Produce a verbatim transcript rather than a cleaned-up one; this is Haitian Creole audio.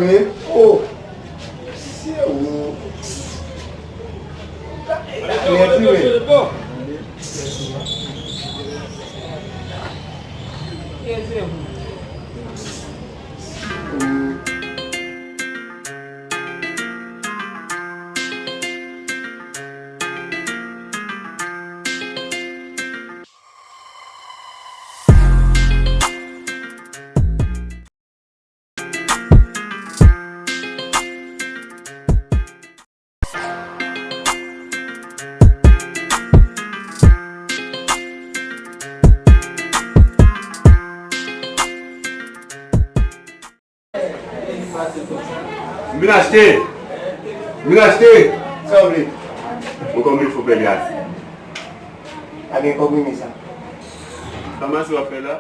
Wi. Oh. Se ou. Mèsi, wi. M vin achte! M vin achte! Sa w vle? Yon konbinezon pèl gras. Pa gen konbinezon. Sa masè w ap fè la?